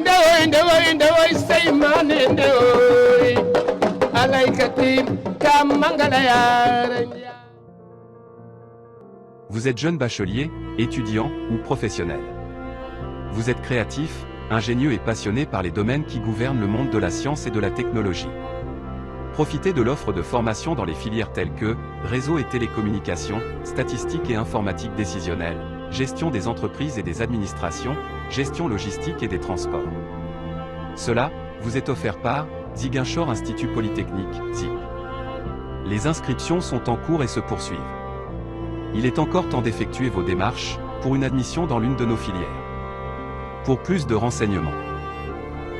ndewoy seymane ndewoy alaykati kam mangala yaara. Vous êtes jeune bachelier, étudiant ou professionnel. Vous êtes créatif, ingénieux et passionné par les domaines qui gouvernent le monde de la science et de la technologie. Profitez de l'offre de formation dans les filières telles que réseau et télécommunications, statistiques et informatique décisionnelle, gestion des entreprises et des administrations, gestion logistique et des transports. Cela vous est offert par Ziguinchor Institut Polytechnique, ZIP. Les inscriptions sont en cours et se poursuivent. Il est encore temps d'effectuer vos démarches pour une admission dans l'une de nos filières. Pour plus de renseignements,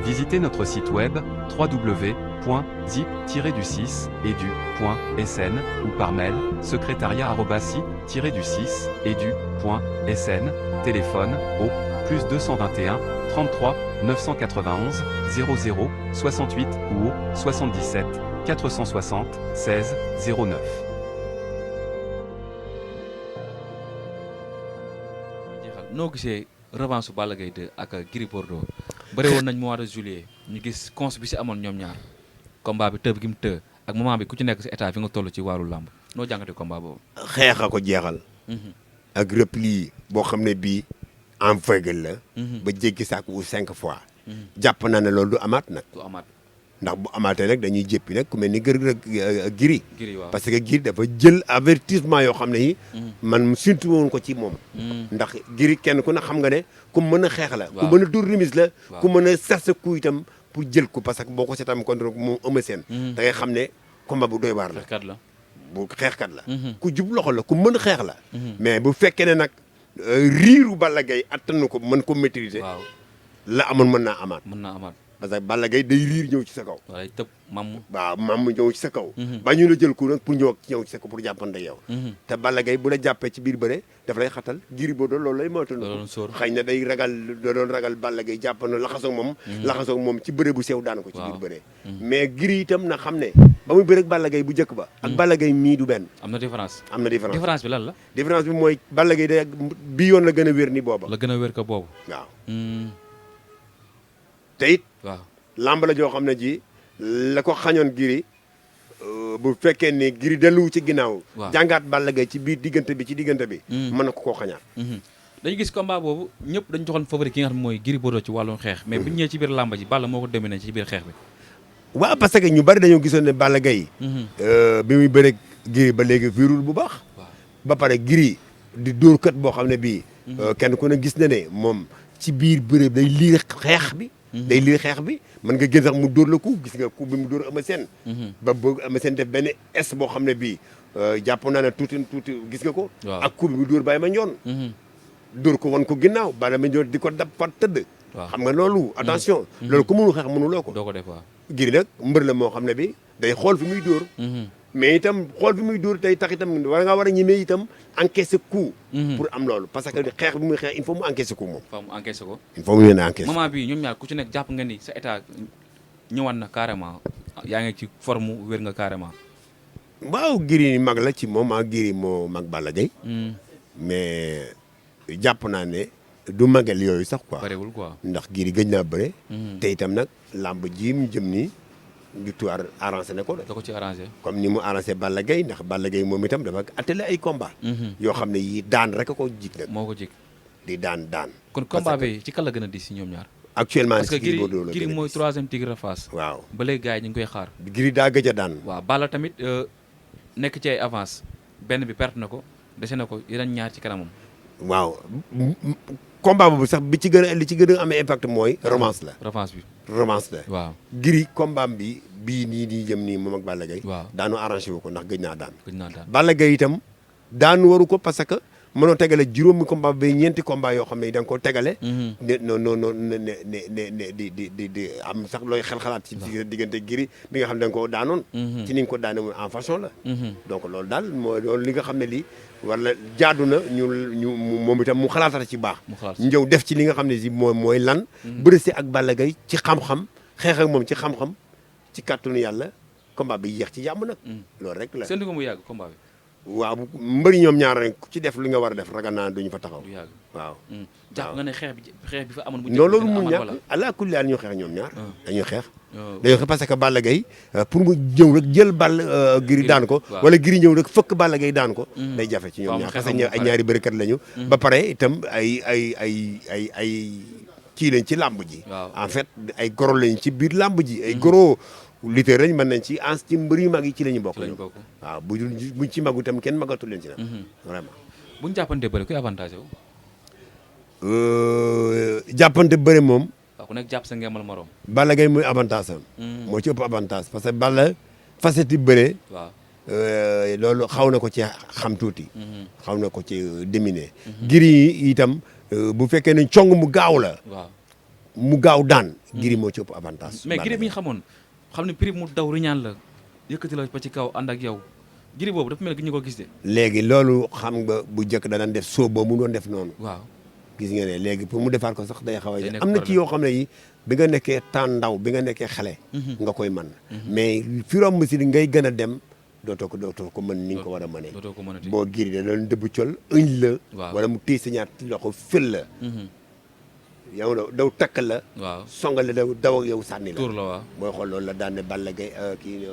visitez notre site web www.zip-du6edu.sn ou par mail secrétariat@sip-du6edu.sn, téléphone au +221 33 991 00 68 ou au 77 460 16 09. noo gisee revanche Balla Gaye 2 ak Gris Bordeaux bëri woon nañ mois de juillet ñu gis cons bi si amoon ñoom ñaar combat bi tëb gi mu të ak moment bi ku ci nekk si état fi nga toll ci wàllu làmb noo jàngate combat boobu. xeex a ko jeexal. ak repli boo xam ne bii en veugle la. ba jéggi saako 5 fois. jàpp naa ne loolu du amaat nag. du amaat ndax bu amaatee nag dañuy jéppi nag ku mel ni Gris. waaw parce que Gris dafa jël avertissement yoo xam ne yi man sintu woon ko ci moom. ndax Gris kenn ku ne xam nga ne ku mën a xeex la. ku mën a dur remise la. ku mën a sas ku itam pour jël ko parce que boo ko seetam contre moom Eumeu Sène da ngay xam ne combat bu doy waar la. xeexkat la. bu xeexkat la. ku jub loxo la ku mën a xeex la. mais bu fekkee ne nag riiru Balla Gaye attan na ko mën ko maîtriser. waaw la amoon mën naa amaat. mën naa amaat. parce que Balla Gaye day riir ñëw ci sa kaw. waaye tëb mamm. waaw mamm ñëw ci sa kaw. ba ñu la jël ko nag pour ñëw ci sa kaw pour jàppante yow. te Balla Gaye bu la jàppee ci biir bëre daf lay xatal Gris Bordeaux loolu lay moytu. loolu sóor xëy na day ragal da doon ragal Balla Gaye jàpp na laxasoo moom. laxasoo moom ci bëre bu sew daan ko ci biir bëre. mais Gris itam na xam ne ba muy bëre ak Balla Gaye bu njëkk ba. ak Balla Gaye mii du benn. am na différence. am na différence différence bi lan la. différence bi mooy Balla Gaye day bi yoon la gën a wér ni booba. la gën a wér ko boobu. waaw te it waaw. lamb la joo xam ne ji la ko xañoon Gris bu fekkee ni Gris delluwu ci ginnaaw. waaw jàngaat Balla Gaye ci biir diggante bi mën na ko koo xañaat. dañu gis combat boobu ñëpp dañu joxoon favori ki nga xam ne mooy Gris Bordeaux ci wàllum xeex mais bu ñu ñëwee ci biir làmba ji Balla moo ko dominé ci biir xeex bi. waaw parce que ñu bari dañoo gisoon ne Balla Gaye bi muy bëre Gris ba léegi virul bu baax. ba pare Gris di dóorkat boo xam ne bii. kenn ku ne gis na ne moom ci biir bëre day liir xeex bi. day liir xeex bi mën nga gën sax mu dóor la ku gis nga ku bi mu dóor Eumeu Sène. ba boog Eumeu Sène def benn es boo xam ne bii jàpp naa ne tuuti gis nga ko. ak ku bi mu dóor Baye Mandione. dóor ko wan ko ginnaaw Baye Mandione di ko dab fa tëdd. xam nga loolu attention. loolu ku mënul xeex mënuloo ko. doo ko def waaw. Gris nag mbër la moo xam ne bi day xool fi muy dóor. mais itam xool fi muy dóor tey tax itam war a ñemee itam encaisser coup. pour am loolu parce que xeex bi muy xeex il faut mu encaisser coup moom. faaw mu encaisser ko. il faut mu yéene encaisser. moment bii ñoom ñaar ku ci nekk jàpp nga ni sa état ñëwaat na carrément yaa ngi ci forme wér nga carrément. waaw Gris mag la ci moom Gris moo mag Balla Gaye. mais jàpp naa ne du magal yooyu sax quoi. barewul quoi ndax Gris gëj naa bëre. te itam nag làmb ji mu jëm nii. victoire arrangé na ko de. da ko ci arrangé. comme ni mu arrangé Balla Gaye ndax Balla Gaye moom itam dafa attelé ay combat yoo xam ne yii daan rek a ko jig nag. moo ko jig di daan. kon combat bi ci kan la gën a dis si ñoom ñaar. actuellement parce que Gris mooy 3e tigre de Fass. waaw ba léegi gars yi ñu ngi koy xaar. Gris daa gëj a daan. waaw Balla tamit nekk ci ay avance benn bi perte na ko dese na ko yeneen ñaar ci kanamam. waaw combat boobu sax li ci gën a amee impact mooy romance la. romance la. waaw Gris combat bi bii nii jëm nii moom ak Balla Gaye. waaw daanu arrangé wu ko ndax gëj naa daan. Balla Gaye itam daanu waru ko parce que mënoo tegale juróomi combat ba ñeenti combat yoo xam ne da nga koo tegale. ne di am sax looy xalaat ci diggante Gris bi nga xam ne da nga koo daanoon. ci ni nga ko daane en façon la. donc loolu daal mooy loolu li nga xam ne lii wala jaadu na ñu moom itam mu xalaatata ci baax. ñëw def ci li nga xam ne si mooy lan. bëri si ak Balla Gaye ci xam-xam xeex ak moom ci xam-xam ci kàttanu yàlla combat bi yéex ci jàmm nag. loolu rek la seen dugub mu yàgg combat bi. waaw mbëri ñoom ñaar rek ku ci def li nga war a def ragal naa duñu fa taxaw. du yàgg. waaw. jàpp nga ne xeex bi fa amoon bu non loolu njëkk mun dina ñàkk amaat allah kulli aal ñu xeex ñoom ñaar. dañuy xeex. wala. dañoo xeex parce que Balla Gaye pour mu jëw rek jël Gris daan ko. waaw. wala Gris ñëw rek fëkk Balla Gaye daan ko. day jafe ci ñoom waaw, ñaar mu parce que xeexam ay ba ñaari bërikat lañu. ba pare itam ay kii lañ ci làmb ji. waaw. en fait ay goro lañ ci biir làmb ji. ay goro lutteur lañ mën nañ ci ans ci mbër yu mag yi ci la ñu bokk. ci lañ bokk. waaw buñ ci magu itam kenn magatu leen ci nag. vraiment. bu ñu jàppante bëri kuy avantage wu. jàppante bëri moom. waaw ku nekk jàpp sa ngeemal morom. Balla Gaye muy avantage am. moo ci ëpp avantage parce que Balla facette yi bëre. waaw. loolu xaw na ko ci xam tuuti. xaw na ko ci dominer. Gris yi itam bu fekkee ne cong mu gaaw la. waaw. mu gaaw daan. Gris moo ci ëpp avantage. mais Gris bi ñu xamoon xam ne prix mu daw riñaan la yëkkati la ba ci kaw ànd ak yow Gris boobu dafa mel ni ñu ko gis de. léegi loolu xam nga bu njëkk da daan def soo boobu mu doon def noonu. waaw. gis nga ne léegi pour mu defaat ko sax day xaw a day nekk am na ci problème. yoo xam ne yi bi nga nekkee temps ndaw bi nga nekkee xale. nga koy man mais fi romb si ngay gën a dem dootoo ko mën ni nga ko war a mënee. dootoo ko mënati. boo Gris da doon dëbb col ëñ la. waaw. wala mu téye sa ñaar loxo fël la. yow daw takk la. waaw. songal la daw ak yow sànni la. tour la waaw. booy xool loolu la daan ne Balla Gaye kii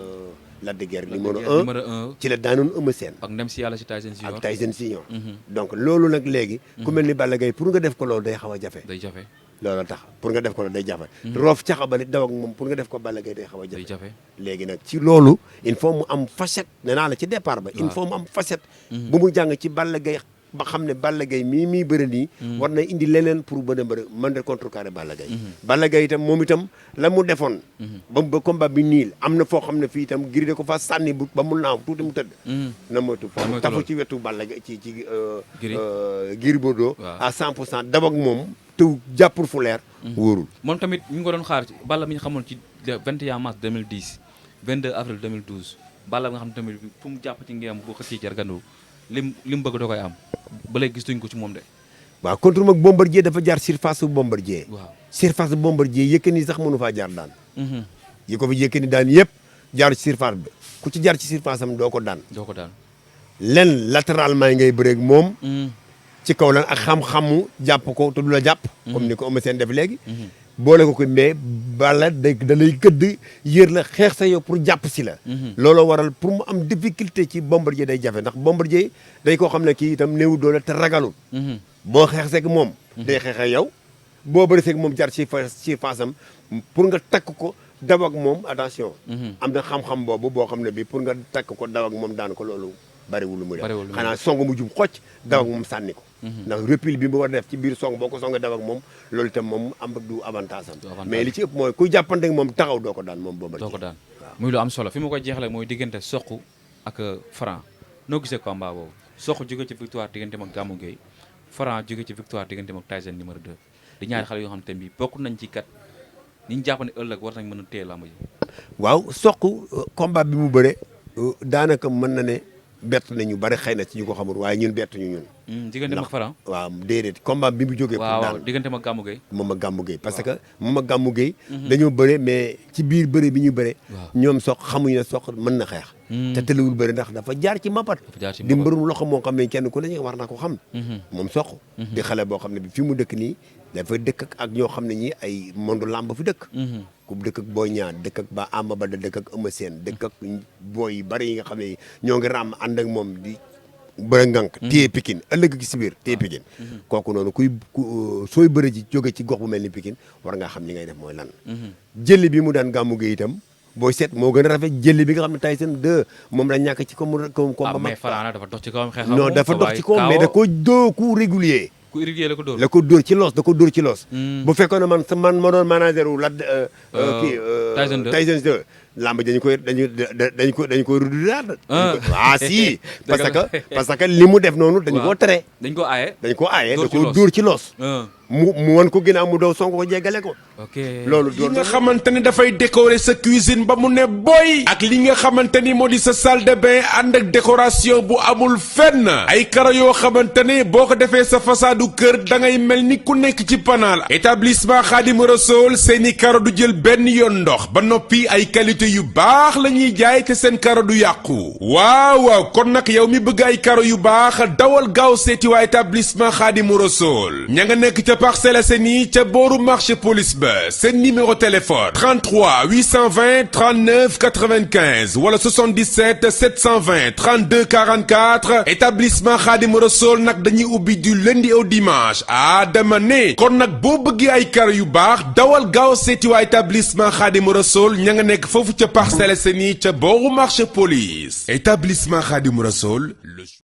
Lac de Guiers Lac de numéro Guiers 1 numéro 1. ci la daanoon Eumeu Sène ak ndem si yàlla si Tyson si ak Tyson Senior. Mhm. donc loolu nag léegi. ku mel ni Balla Gaye pour nga def ko loolu day xaw a jafe. day jafe. loolu tax pour nga def ko loolu day jafe. roof caxabali daw ak moom pour nga def ko Balla Gaye day xaw a day jafe. jafe. léegi nag ci loolu il faut mu am facette nee naa la ci départ ba. il faut mu am facette. bu mu jàng ci Balla Gaye ba xam ne Balla Gaye mii bëri nii. war na indi leneen pour mën a mën a contrecarrer Balla Gaye. Balla Gaye itam moom itam la mu defoon. ba combat bi niil am na foo xam ne fii itam Gris da ko fa sànni bu ba mu naaw tuuti mu tëdd. na moytu foofu moytu tafu loolu. ci wetu Balla Gaye ci Gris. Gris Bordeaux. waaw. à 100% dab ak moom te jàppul fu leer. wóorul. moom tamit ñu ngi ko doon xaar ci Balla mi ñu xamoon ci le 21 mars 2010 22 avril 2012 Balla nga xam ne tamit fu mu jàpp ci ngeem bu xëcc jargandu lim bëgg da koy am ba léegi gis duñ ko ci moom de. waaw contre mag Bombardier dafa jaar surface su Bombardier. waaw. surface su Bombardier Yékini sax mënu faa jaar daan. yi ko fi Yékini daan yëpp jaaru ci surface bi ku ci jaar ci surface am doo ko daan. doo ko daan. len latéralement yi ngay bëreeg moom. ci kaw lan ak xam-xamu jàpp ko te du la jàpp. comme ni ko Eumeu Sène def léegi. boole ko mais Balla da lay gëdd yër la xeex sa yow pour jàpp si la. looloo waral pour mu am difficulté ci Bombardier day jafe ndax Bombardier day koo xam ne kii itam néew doole te ragalul. boo xeex seeg moom. day xeex ak yow. boo bëri seeg moom jar ci faasam pour nga takk ko daw ak moom attention. am na xam-xam boobu boo xam ne bii pour nga takk ko daw ak moom daan ko loolu bariwul lu mu def. bariwul lu mu xanaa song mu jub xocc daw ak moom sànni ko. ndax repli bi mu war a def ci biir song boo ko songee daw ak moom loolu itam moom am du avantage am. Du avantage. mais li ci ëpp mooy kuy jàppante ak moom taxaw doo ko daan moom boobu. doo ko daan muy lu am solo fi ma koy jeexalee mooy diggante Sokh ak Franc noo gisee combat boobu Sokh jóge ci victoire diggante ak Gamou Gueye Franc jóge ci victoire diggante ak Tyson numéro 2 di ñaari xale yoo xam te ne bii bokk nañ ci kat ñi ñu jàpp ne ëllëg war nañ mën a téye lamb ji. waaw Sokh combat bi mu bëre daanaka mën na ne bett nañu bari xëy na ci ñu ko xamul waaye ñun bett ñu ñun. diggante ak Franc. waaw déedéet combat bi mu jógee. pour waaw daan diggante ak Gamou Gueye. moom ak Gamou Gueye parce que moom ak Gamou Gueye dañoo bëre mais ci biir bëre bi ñu bëre. waaw. ñoom Sokh xamuñu ne Sokh mën na xeex. te tëlewul bëre ndax dafa jaar ci mbapat. dafa jaar ci di mbapat. mbërum loxo moo xam ne kenn ku ne war na ko xam. moom Sokh. di xale boo xam ne bi fi mu dëkk nii dafa dëkk ak ñoo xam ne ñi ay monde lamb fi dëkk. ku dëkk ak Boy Niang dëkk ak Ba Ama Baldé dëkk ak Eumeu Sène dëkk ak booy yu bari yi nga xam ne ñoo ngi ràmm ànd ak moom di bëre ngànk téye Pikine ëllëg gi si biir téye Pikine kooku noonu sooy bëre ji jóge ci gox bu mel ni Pikine war ngaa xam li ngay def mooy lan jëli bi mu daan Gamou Gueye itam booy seet moo gën a rafet jëli bi nga xam ne Tyson 2 moom la ñàkk ci comme ah mais Franc dafa dox ci kawam xeex non dafa dox ci kawam mais da ko doo ku régulier ku irrigué la ko dóor. la ko dóor ci loos da ko dóor ci loos bu fekkoon ne man ma doon manager wu la kii Tyson 2. Tyson 2 lamb dañu koy rududaat si parce que li mu def noonu dañu koo tere dañ ko aaye. dañ ko aaye da Dóor ci ko loos. dóor ci loos mu wan ko ginnaaw mu daw song ko jéggale ko. ok loolu li nga xamante ni dafay décorer sa cuisine ba mu ne boy. ak li nga xamante ni moo di sa salle de bain ànd ak décoration bu amul fenn. ay karo yoo xamante ne boo ko defee sa façadu kër da ngay mel ni ku nekk ci panaal. établissement Khadim Rassoul seeni karo du jël benn yoon ndox ba noppi ay qualité yu baax la ñuy jaay te seen karo du yàqu. waaw kon nag yow mi bëgg ay karo yu baax dawal gaaw seeti waa établissement Khadim Rassoul ña nga nekk ca Parcelles Assainies ca booru marché police ba seen numéro téléphone 33 820 39 95 wala 77 720 32 44 établissement Khadim Rassoul nag dañuy ubbi du lundi au dimanche dama ne kon nag boo bëggee ay karo yu baax dawal gaaw seeti waa établissement Khadim Rassoul ña nga nekk foofu ca Parcelles Assainies ca booru marché police établissement Khadim Rassoul.